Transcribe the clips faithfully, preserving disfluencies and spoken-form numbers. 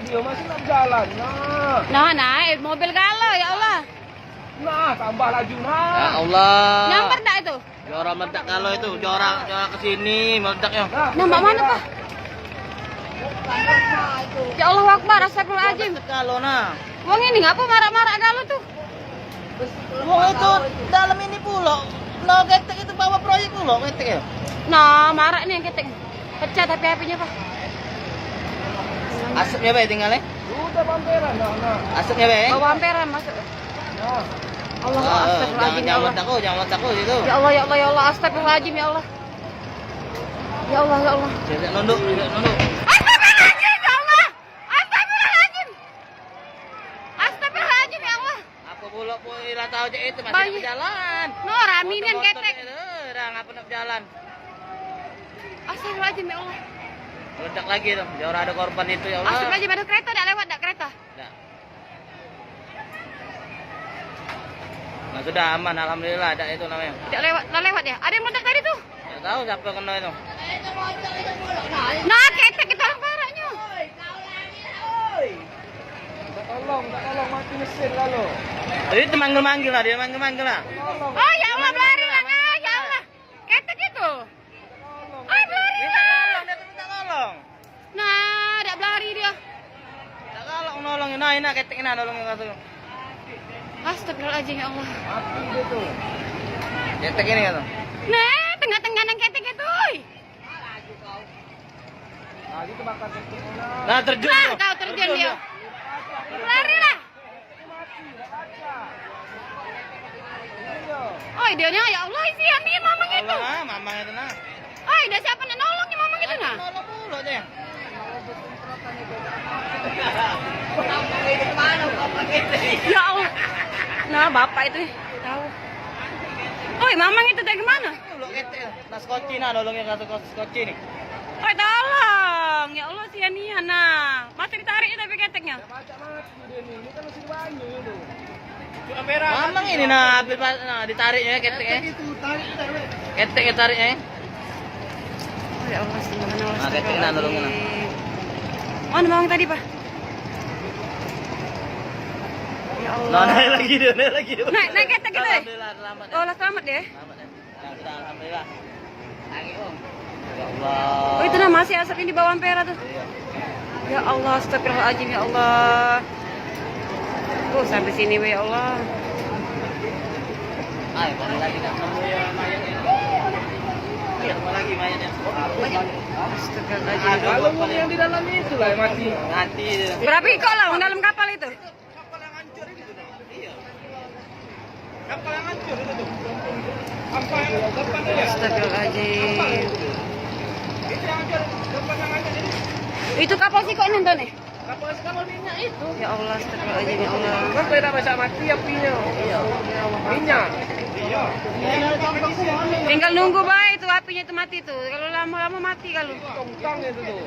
Dia masih nak jalan. Nah. Nah, naik mobil galo, ya Allah. Nah, tambah laju, nah. Ya Allah. Nyamper dak itu? Jora meledak galo itu, jora, jora ke sini meledaknya. Nah, mak mana, Pak? Ya Allah Akbar, astagfirullahaladzim. Meledak galo, nah. Wong ini ngapa marak-marak galo tuh? Wong itu dalam ini pulo. No ketek itu bawa proyek pulo ketek ya. Nah, marak nih yang ketek. Pecah tapi apinya, Pak. Asapnya bae tinggal eh. Sudah bamperan, nah, nah. Asapnya bae. Bawa amperan masuk. Nah. Allah, ah, astagfirullahaladzim, jangan, ya jangan Allah. Meledak, oh, jangan meledak, oh, itu. Ya Allah, ya Allah, ya Allah, astagfirullahaladzim, ya Allah. Ya Allah, ya Allah. Dia nunduk, dia nunduk. Astagfirullahaladzim, ya Allah. Astagfirullahaladzim. Astagfirullahaladzim, ya Allah. Apa pula pun ira tahu je itu masih nak berjalan. No, rami nian ketek. Dah ngapa nak berjalan? Astagfirullahaladzim, ya Allah. Meledak lagi tu. Dia orang ada korban itu, ya Allah. Astagfirullahaladzim, ada kereta dak lewat, dak kereta? Dak. Nah, sudah aman, alhamdulillah, dak itu namanya. Dak lewat, dah lewat ya? Ada yang meledak tadi tu? Dak tahu siapa kena itu. Nah, ketek kita orang paraknya. Minta tolong, minta tolong, mati mesin lalu. Jadi manggil-manggil lah, dia manggil-manggil lah. Tolong. Oh, ya Allah, belari lah, nah, ya Allah. Ketek itu. Minta tolong. Oi, belari lah. Minta tolong, dia tu minta tolong. Nah, dak belari dia. Dak galak nolong, nah, ini ketek ini nolong yang tu. Astagfirullahaladzim, ya Allah. Mati dia tu. Ketek ini kata. Nah, tengah-tengah nang ketek itu, oi. Nah, terjun. Nah, dia. Tahu terjun dia. Lari lah. Oi, dia nya, ya Allah, isian dia mamang itu. Allah, mamang itu nah. Oi, dah siapa nak nolong ni mamang itu nah? Nolong dulu deh. Ya Allah. Nah, bapak itu tahu. Oi, mamang itu dari mana? Dulu ketek. Nah, skoci nah, nolongnya satu skoci nih. Oi, tolong. Ya Allah, sian nian nah. Masih ditarik tapi keteknya. Mamang ini nah, hampir pas, nah, ditariknya keteknya. Ketek ditariknya. Oh, ya Allah, subhanallah. Nah, ketek nah, nolongnya nah. Mana mamang tadi, Pak? Ya Allah. Nah, naik lagi dia, naik lagi dia. Naik, naik ketek kita, eh? Alhamdulillah, selamat, ya. Oh, lah selamat dia. Selamat, ya. Alhamdulillah. Ya Allah. Oh, itu nah masih asap ini bawah ampera tuh. Iya. Ya Allah, astagfirullahaladzim, ya Allah. Oh, sampai sini, ya Allah. Ayo, kamu lagi nak nemu ya mayatnya. Iya, kamu lagi mayatnya. Astagfirullahaladzim. Kalau yang di dalam itu lah yang mati. Mati. Berapa ikut lah dalam kapal itu? Kapal yang hancur itu tuh. Iya. Kapal yang hancur itu tuh. Kapal yang depan aja. Astagfirullahaladzim. Itu yang hancur, depan yang hancur ini. Itu kapal sih kok nonton nih? Kapal, kapal minyak itu. Ya Allah, astagfirullahaladzim, ya Allah. Kenapa tidak bisa mati apinya? Iya. Minyak. Iya. Tinggal nunggu bae itu apinya itu mati tuh. Kalau lama-lama mati kalau. Tongkang itu tuh.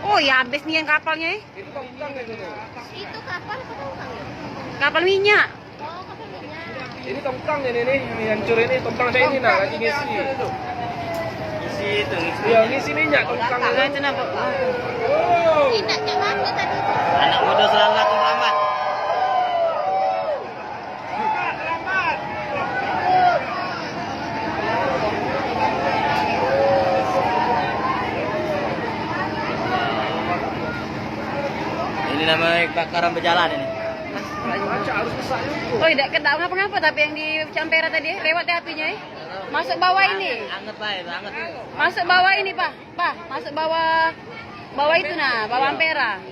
Oh ya, habis nian kapalnya, eh. Itu tongkang itu tuh. Itu kapal apa tongkang ya? Kapal minyak. Oh, kapal minyak. Ini tongkang ini nih, yang hancur ini tongkang saya ini nah, lagi ngisi. Ngisi itu, ngisi. Iya, ngisi minyak tongkang. Nah, itu. Itu nampak. Oh. Minyak cak mana tadi? Anak muda selamat, selamat. Ini namanya kebakaran berjalan ini. Oh, tidak kena ngapa-ngapa tapi yang di Campera tadi, eh, lewat deh apinya, eh. Masuk bawah ini. Anget bae, anget. Masuk bawah ini, Pak. Pak, masuk bawah, bawah itu nah, bawah Ampera.